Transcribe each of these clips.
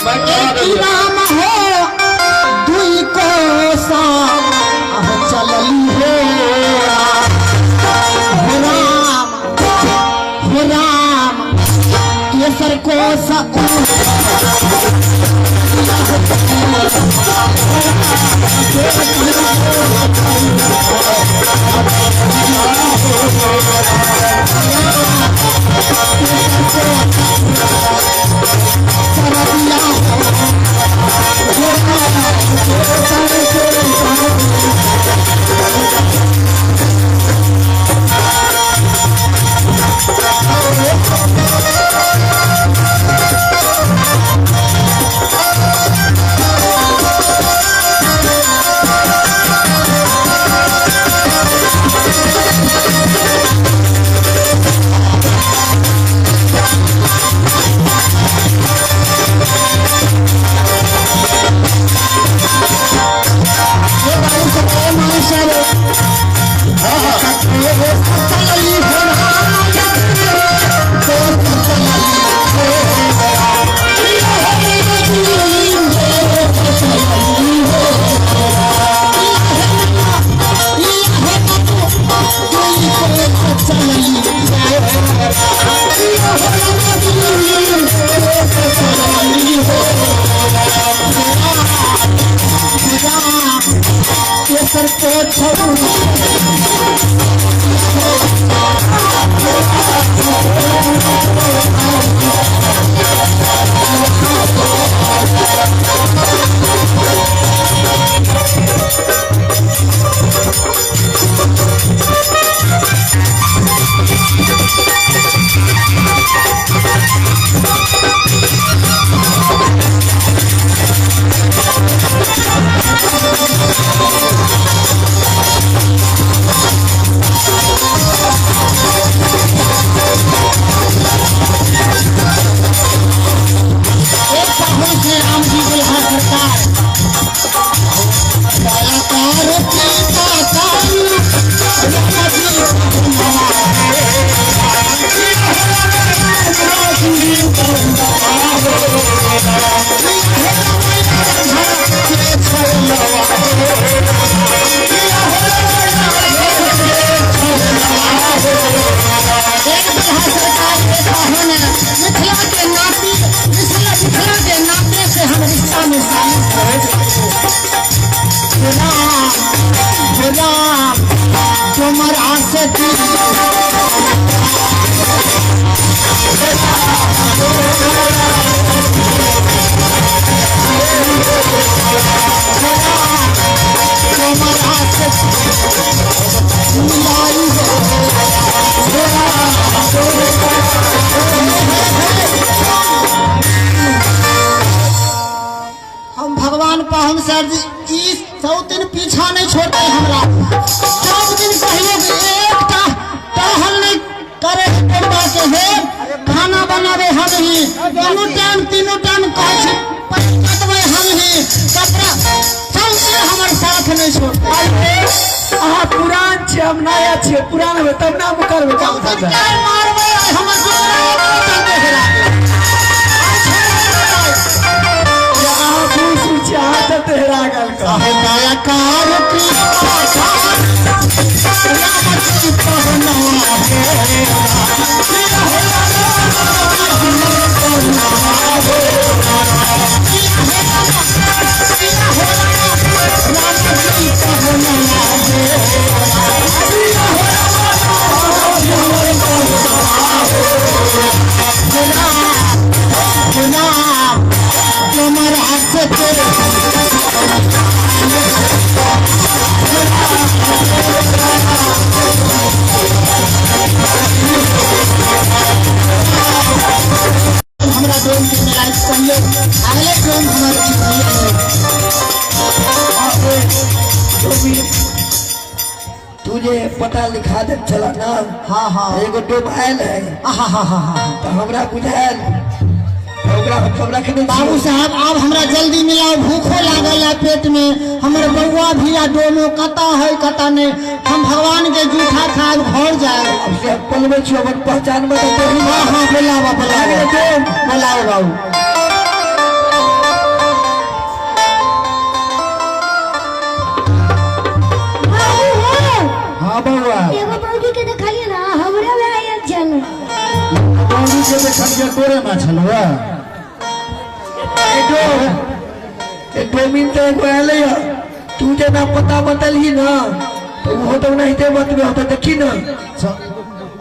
राम हो दुई कोसा चलली हो राम, हे राम केसर कोसा हम भगवान पाहुन सर जी ई 100 दिन पीछा नहीं छोड़ते हमरा। 100 दिन पहले एकटा टहल नहीं करे टोलबा के हे खाना बनावे हम ही, दोनों टाइम तीनों टाइम कहै छी कटबै हम ही, कपड़ा सब दिन हमर साथ नहीं छोड़ते। अहाँ पुरान छियै, हम नया छियै, पुरान हेबै तब ना हम करबै काम धंधा। मारबै हमर हमरा डोम के मिलाइ सहयोग अगले डोम हमर तू जे पता लिखा दे छला नाम। हाँ हाँ एगो डोम आयल है। हाँ हाँ हाँ हाँ तो हमरा बुझायल ओकरा हम रखने। बाबू साहब आब हमरा जल्दी मिलाओ, भूखो लागल है पेट में, हमर बउआ भी आ डोमो कता है कता नहीं, हम भगवान के जूठा खाब घर जाए। अब से हम पलवे छियो अपन पहचान में तो तोही। हाँ हाँ बोलाओ बोलाओ बोलाओ बाबू। तोरे में छलौ ए डोमिन तऽ एगो एलै हँ तू जेना पता बतलही ना तऽ ओहो तऽ ओनाहिते बतबे होतै देखी ना।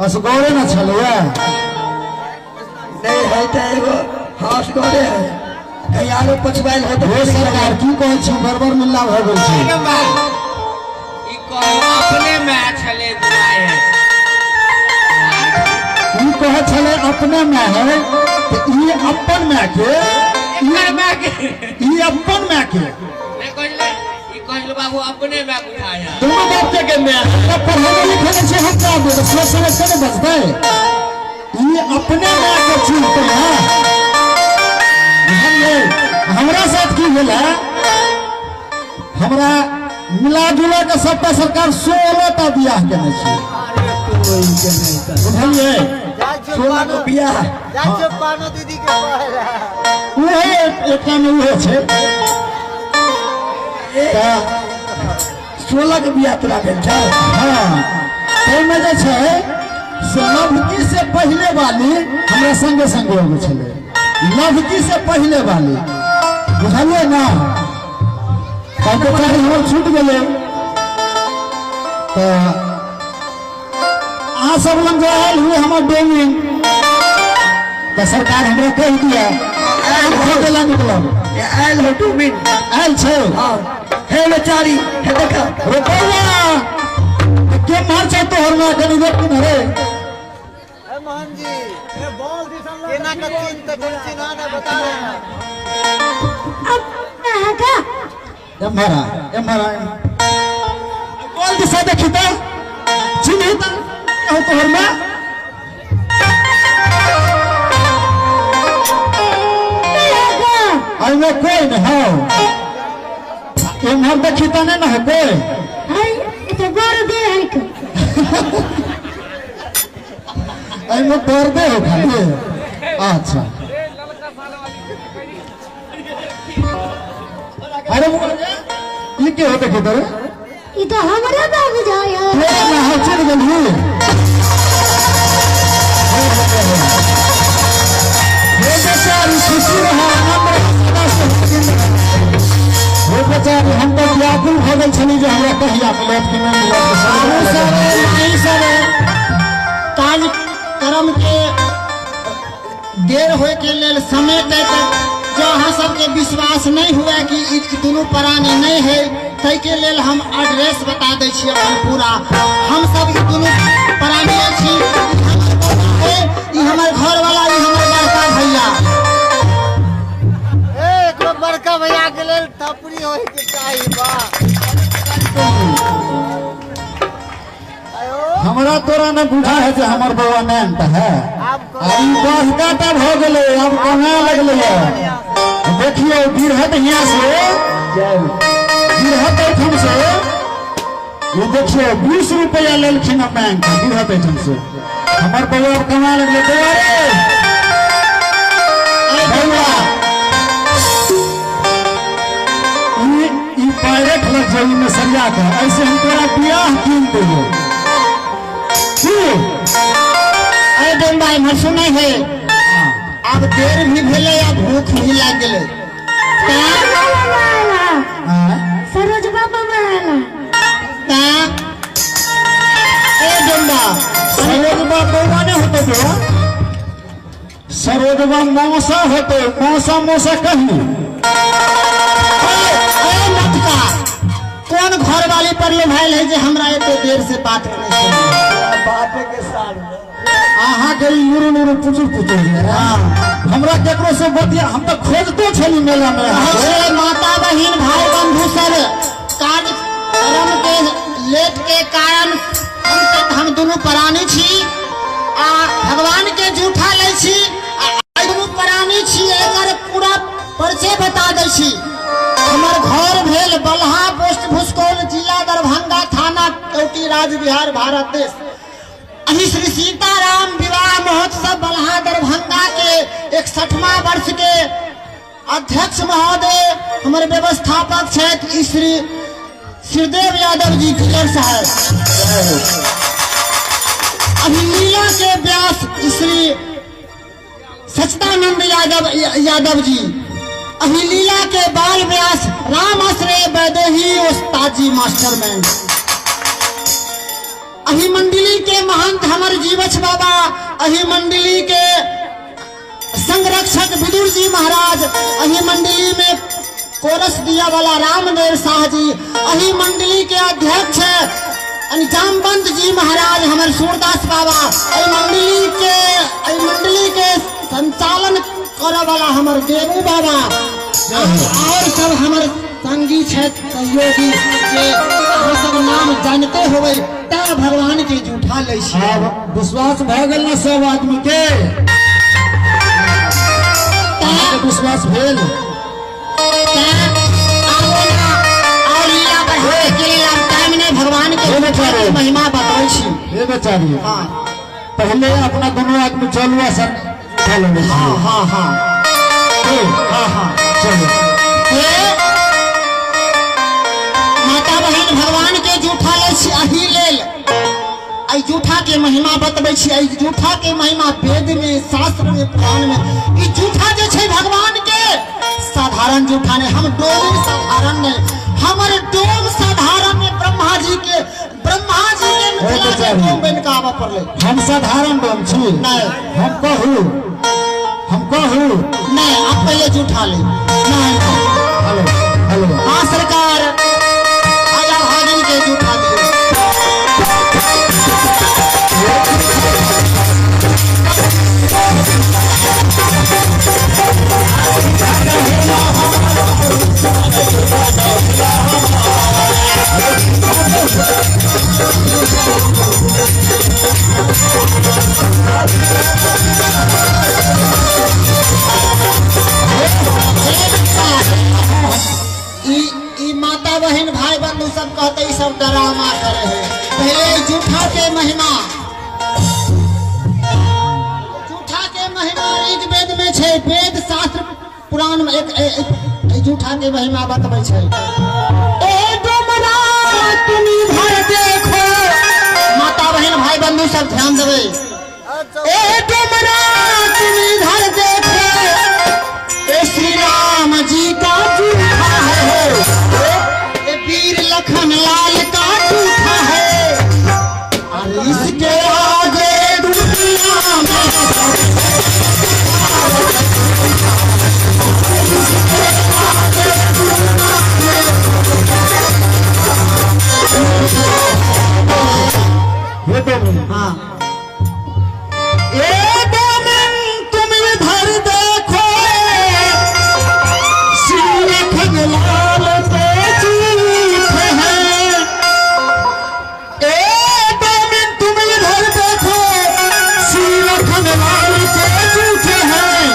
असगरे न छलौ? नहीं है तऽ एगो हँस गरे है, कहीं आरो पछुआयल हो तऽ। हे सरकार, की कहै छी, गड़बड़ मिल्ला भऽ गेल छै। ई कहू अपने माय छलै बुझाइ है। ई कहै छलै अपने माय है, तऽ ई अपन माय के एकर माय के ई अपन माय के नहि कहले, ई कहले बाबू अपने माय बुझाइ है। दुनू बाप के माय तऽ पढ़े लिखे नहि छै, हम क्या देबै, सोच समझ के ने बजतै। ई अपने माय के चिन्हतै। है बुझलियै, हमरा साथ की भेल है, हमरा मिला जुला के सबटा सरकार 16 टा बियाह केने छै, बुझलियै? 16 गो बियाह। पानो दीदी के उहे एकटा मे उहे छै तऽ 16 गो बियाह तोरा भेल छौ? हाँ, ताहिमे जे छै से लभकी से पहिले वाली हमरा संगे संगे एगो छलै, लभकी से पहिले वाली, बुझलियै ना? तब बेचारी हमर छूटि गेलै। तऽ अहाँ सब लग जो आयल हुए हमर डोमिन, तऽ सरकार हमरा कहि दिया, हम खोजे ला निकलब। ए, आयल हो डोमिन? आयल छै। हाँ, हे बेचारी, हे देख। रे बौआ, के मार छै तोहर माँ, कनि देख ने रे। ए मोहन जी, ए बॉल केना के चिन्ह तऽ चिन्ह ना बता रहे हैं। एम्हर आ, एम्हर आ, बोल दिशा देखी तऽ चिन्ही तऽ हो तोहर माँ। एहिमे कोई नहीं हो, एम्हर देखी तऽ नहीं न हो कोई। एहिमे दर्दे हो खाली। अच्छा, अरे ई के हो देखी तोरे? ई तो हमरे बाबू जाय है। तोरे ना हो, चल गेलही। हे बेचारी, खुशी रह, आनंद रह, सदा सुखी रह। हे बेचारी, हम तऽ व्याकुल भऽ गेल छली जे हमरा कहिया मिलत कि नहि मिलत। बाबू सब, माई सब, कार्यक्रम के देर होए के लेल समय तक जो अहाँ सबके विश्वास नहीं हुआ कि ई दुनू प्राणी नहीं है, ताहिके लेल हम एड्रेस बता दै छी अपन पूरा। हम सब ई दुनू प्राणी छी, ई हमर बौआ है, ई हमर घरवाला, ई हमर बड़का भैया। ए एकरो बड़का भैया के लेल थपड़ी होय के चाही। वाह, आयो। हमरा तोरा ने बुझा है जे हमर बौआ नैन तऽ है। आब आ ई बड़का टा भऽ गेलै, आब कमाए लगलै है। देखियौ, गिरहत हियाँ से गिरहत एहिठाम से ई देखियौ 20 रुपया लेलखिन हँ बैंक गिरहत एहिठाम से। हमर बौआ आब कमाए लगलै। बौआ रे, अरे बौआ, ई ई पायरेट लग जाई में सरिया के, ऐसे हम तोरा बियाह कीन देबो की। अरे डोम्बा, इम्हर सुनै है, आब देर भी भेलै आ भूख भी लागि गेलै। आँय? सरोजबा मामा आला। तैं ए डोम्बा, सरोजबा बौआ नहि होतै बौआ, सरोजबा मौसा होतै, मौसा मौसा कही। ए ए लटका, कोन घरवाली पर लोभायल है जे हमरा एते देर से बात नहीं सुनी? बापे के साल। अहाँके ई लुरु लुरु पुचुर पुचुर जे है, हमरा केकरो से बतिया, हम तऽ खोजतो छली मेला में कहै अहाँके। छै माता बहिन भाई बंधु सब, कार्यक्रम के लेट के कारण हम दुनू प्राणी छी आ भगवान के जूठा लै छी आ एहि दुनू प्राणी छी, एकर पूरा परिचय बता दै छी। हमर घर भेल बलहा, पोस्ट भुसकौल, जिला दरभंगा, थाना केवटी, राज्य बिहार, भारत देश। अही श्री सीताराम विवाह महोत्सव बलहा दरभंगा के 61वां वर्ष के अध्यक्ष महोदय हमर व्यवस्थापक छथि श्री श्रीदेव यादव जी किलर साहब। अभी लीला के व्यास श्री सच्चिदानंद यादव यादव जी, अही लीला के बाल व्यास राम आश्रय वैदेही उस्ताद जी मास्टरमैन, अही मंडली के महंत हमर जीवछ बाबा, अही मंडली के संरक्षक विदुर जी महाराज, अही मंडली में कोरस दिया वाला रामदेव शाह जी, अही मंडली के अध्यक्ष जामवंत जी महाराज हमर सूरदास बाबा, अही मंडली के संचालन करे वाला हमर देवू बाबा, और सब हमर संगी छथि सहयोगी जे अहाँ सब नाम जानते होबै, तैं भगवान के जूठा लै छी। आब विश्वास भऽ गेल ने सब आदमी के? अहाँके विश्वास भेल? और लीला बढ़ावे के लेल आब टाइम नहीं, भगवान के हे बेचारे। महिमा बतबै छी। हे बेचारी, हाँ पहले अपना दोनों आदमी चलू आ सर चलू। हाँ हाँ हाँ हाँ हाँ चलू। हे माता बहन, भगवान के जूठा लै छी अही लेल, एहि जूठा के महिमा बतबै छी। एहि जूठा के महिमा वेद में, शास्त्र में, पुराण में, ई जूठा जे छै भगवान के साधारण जूठा नहीं, हम डोम साधारण नहीं, हमर डोम साधारण में ब्रह्मा जी के मिथिला के डोम बनि कऽ आबऽ पड़लै। हम साधारण डोम छी? नहीं। हम कहू, हम कहू नहीं, आप पहले जूठा ले। नहीं नहीं। Hello hello. हाँ सरकार, आया भागिन के जूठा दियो। ई माता बहन भाई बंधु सब कहते ई सब डरामा करे है। पहले जूठा के महिमा, जूठा के महिमा ऋग्वेद में छै, वेद शास्त्र पुराण में एक जूठा के महिमा बतबै छै। ए डोमरा तुम भर देखो, माता बहन भाई बंधु सब ध्यान देबै। ए डोमरा तुम इधर देखो, ए श्री राम जी का जूठा है, ए वीर लखन लाल का जूठा है, और इसके आगे दुनिया में हे डोमिन, हाँ ए डोमिन तुम इधर देखो, श्री लखन लाल के जूठे हैं। ए डोमिन तुम इधर देखो, श्री लखन लाल के जूठे हैं,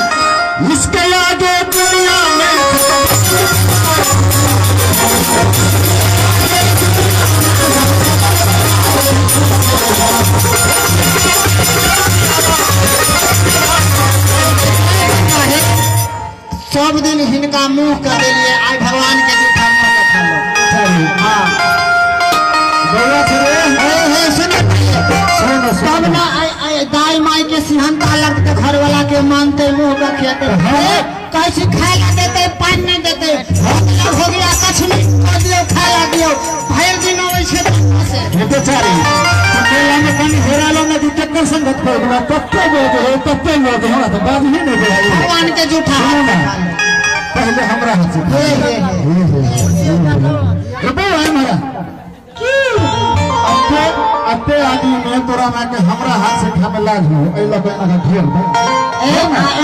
इसके आगे दुनिया में सब दिन हिनका मुंह कर देलिए, आइ भगवान के जूठा मुंह के खा लो। हाँ बौआ छे रे। हे हे सुन, सुन तब ना दाई माई के सिहनता लगते, घर वाला के मानते, मुंह का खियाते, कहै छी खाय ला देते, पानि नहीं देते, हो गया कछु नहीं कर दियो, खाय ला दियो, भरि दिन अबै छै से। हे बेचारी, तो मेला में कनी हेरालो ना, दू टक्कर संगत कर गेलो, तत्ते बोल हो, तत्ते बोल हो, हमरा तो बात ही नहीं भेल। भगवान के जूठा सुनू ना, पहले हमरा हाथ से। हे हे हे हे हे बौआ हमारा अते अते आदमी में तोरा मां के हमरा हाथ से खामे लाज हो, एहि लऽ कऽ एना घेर दे। ए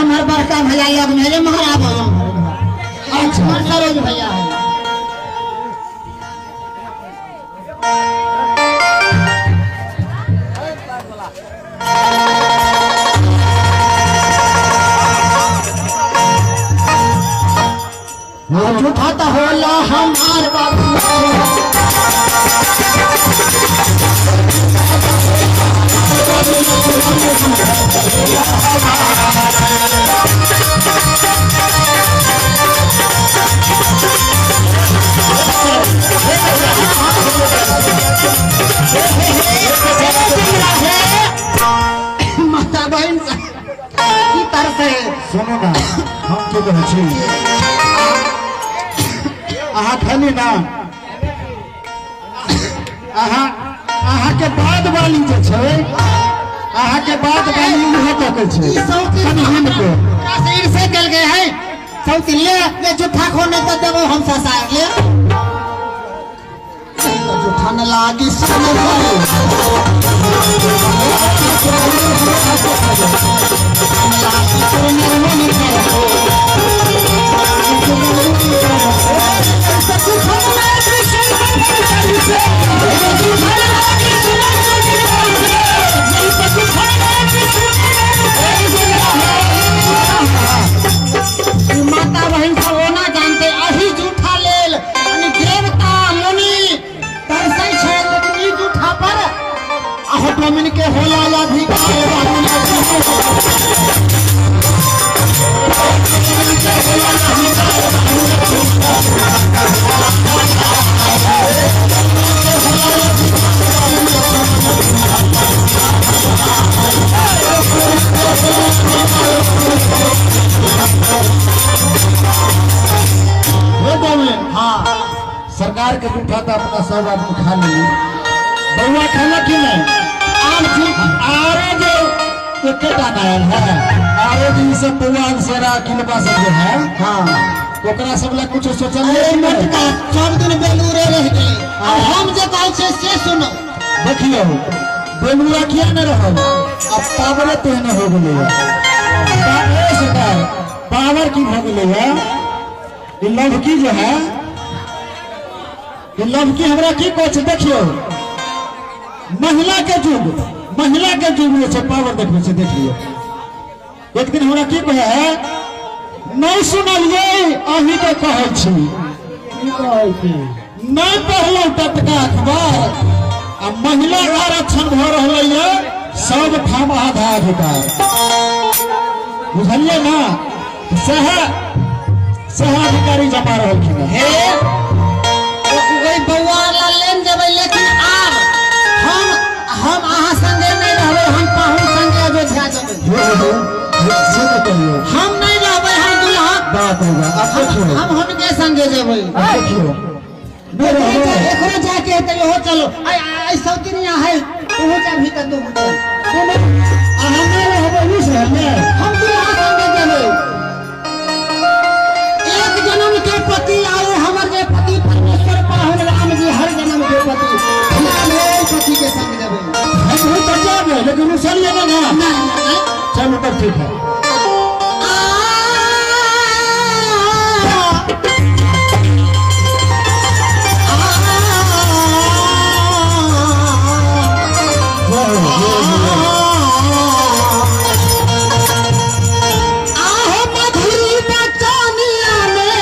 एमहर बड़का भैया लग में रे महाराज, अच्छा हमर सरोज भैया है। झूठा तो होला हमार बाबू। माता बहन की तरफ है। सुनू ना, हम की कहै छी, अहाँ खाली ना, अहाँ अहाँके बाद वाली जे छै, अहाँके बाद वाली उहे तकै छै ई सौतीन कनि हिनके। हमरा से ईर्ष्या कयल गेल है। सौतीन ले ले जूठा खो, नहीं तो देबो हम ससार ले। जूठा न लागी सुन ई माता बहन सब ओना जानते अही जूठा लेल यानी देवता मुनि तरसै छै, लेकिन ई जूठा पर अहो डोमिन के होला अधिकार। हे डोमिन, हाँ, सरकार के जूठा तो अपना सब आदमी खा ली, बउआ खेलक कि नहीं? आम झूठ आरो जो एकेटा आयल है, आरो जे ई सब बउआ सेरा किलबा सब जे है, हाँ, ओकरा सब ला कुछ सोचल अरे नहीं? मोटका सब दिन बेलूरे रह गेलै। आ हम जे कहै छियै से सुनो। देखियौ, बेलूरा किया नहीं रहल, अब पावरे तेहने हो गेलै। ए सरकार, पावर की भऽ गेलै है। ई लवकी जे है, ई लवकी हमरा की कहै छै देखियौ, महिला के युग, महिला के युग जे छै पावर देखबै छै। देख लियौ, एक दिन हमरा की कहै है, नहीं सुनलियै अहीं के कहै छी, की कहै छी? नहीं पढ़लहुँ टटका अखबार, आ महिला आरक्षण भऽ रहलै ये सब ठाम आधा अधिकार, बुझलियै ना? सएह सएह अधिकारी जमा रहलखिन हेँ। हे, ओहि बौआ ला लेन जेबै, लेकिन आब हम अहाँ संगे नहि रहबै, हम पाहुन संगे अयोध्या जेबै। हे हे हे, से नहि कहियौ। हम नहि रहबै, हम दुल्हा बाप रे बाप, आब देखियौ, हम हुनके संगे जेबै। आब देखियौ, नहि रहबै। एकरो जाके हेतै, ओहो चलो। आइ आइ सौतिनिया है, ओहो जाबही तऽ तू चल। अहाँ नहि रहबै ई रहलै? हम दुल्हा संगे जेबै। एक जन्म के पति आओ हमर जे पति परमेश्वर पाहुन राम जी, हर जन्म के पति हम ओहि पति के संग जेबै। हमहूँ तऽ जेबै, लेकिन रुसलियै नहि ना? नहीं नहीं। चलू तब ठीक है। जय हो, जय हो। आहो मधुरी बचनिया में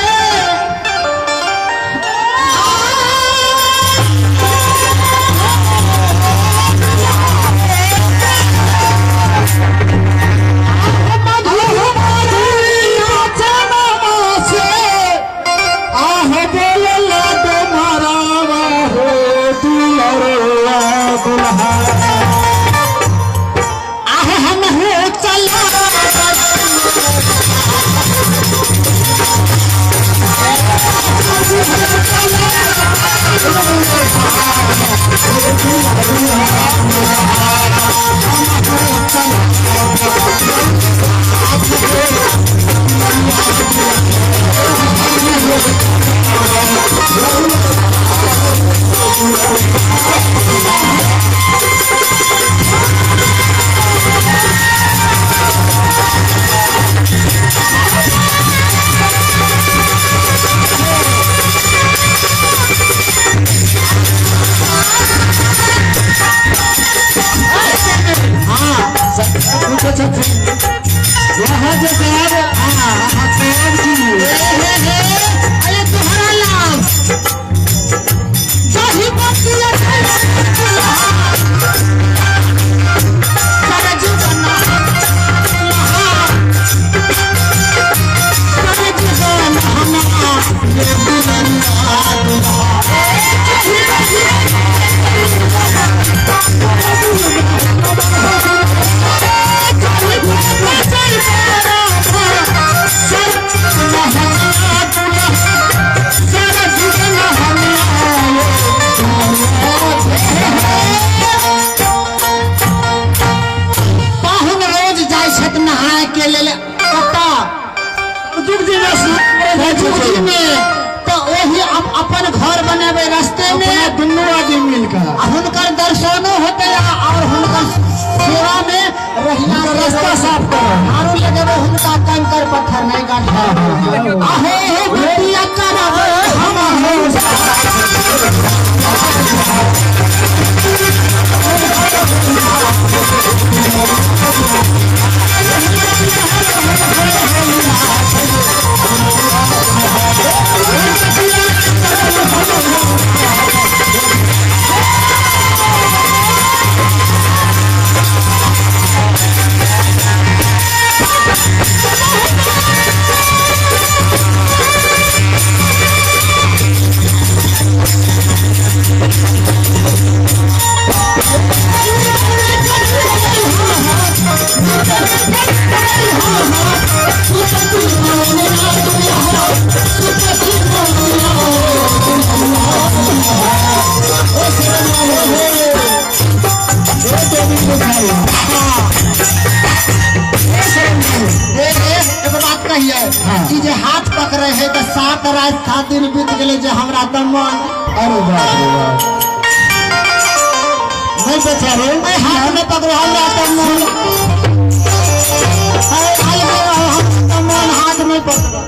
बाबूजी में तो वही अपन घर बनेबे रास्ते में दुनू आदमी मिलकर हुनकर दर्शनो होते और हुनकर सेवा में रहिया रास्ता साफ करो आरो लगेबे हुनका कंकर पत्थर नहीं गांठा आहे हे बिटिया करब हम हो। जे हाथ पकड़े है तो 7 रात 7 दिन बीत गए जे हमरा दमन। अरे बाप रे बाप, नहीं बेचारे मैं हाथ में पकड़ो हमरा दमन, दमन हाथ में पकड़ो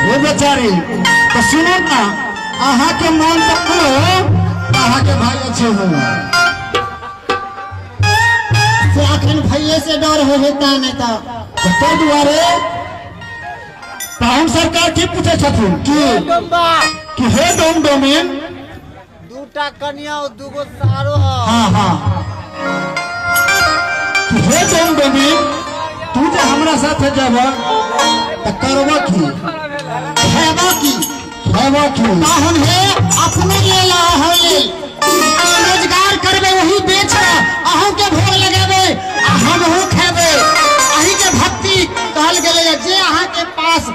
ये बेचारे। तो सुनो ना, अहाँ के मन पकड़ो, अहाँ के भाई अच्छे हो से अखन भैये से डर हो होता नहीं तो दुआरे हम सरकार की पूछे छथिन कि हे डोम डोमिन दूटा कन्या और दूगो सारो। हाँ हाँ, कि हे डोम डोमिन तू जे हमरा साथे जब त करबा की खेबा की खेबा की पाहुन हे अपने लेल अहाँ लेल रोजगार करबे वही बेच अहूँ के भोग लगेबे आ हमहूँ खेबे। अही के भक्ति कहल गेलै जे अहाँ के पास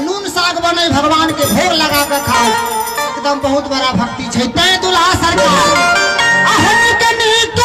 नून साग बने भगवान के भोग लगा के खाओ, एकदम बहुत बड़ा भक्ति छै। तैं दुल्हा सरकार अहूँ के नीक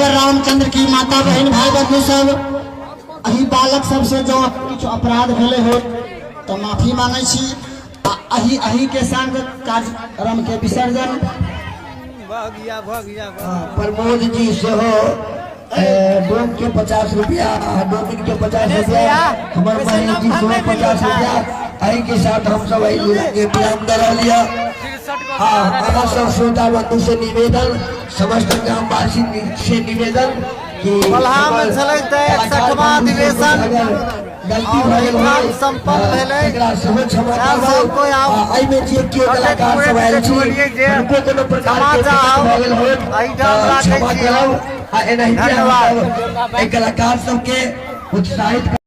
रामचंद्र की माता बहन भाई बंधु सब अही बालक सबसे जो किछु अपराध भेलै हो तो माफी मांगे छी। अही अही के संग कार्यक्रम के विसर्जन। प्रमोद जी सेहो डोम के 50 रुपया, डोमिन के 50 रुपया, हमारे महेश जी सेहो 50 रुपया। अही के साथ हम सब अही के विराम दे रहलियै। हाँ, अहाँ सब श्रोता बंधु से निवेदन, समस्त ग्रामवासी से निवेदन कि अधिवेशन गलती भऽ संपन्न भेलै, एकरा सेहो क्षमा करब। एहिमे जे केओ कलाकार सब आयल छी हुनको कोनो प्रकार के दिक्कत भऽ गेल होत क्षमा करब। आ एनाहिते हम एहि कलाकार सबके उत्साहित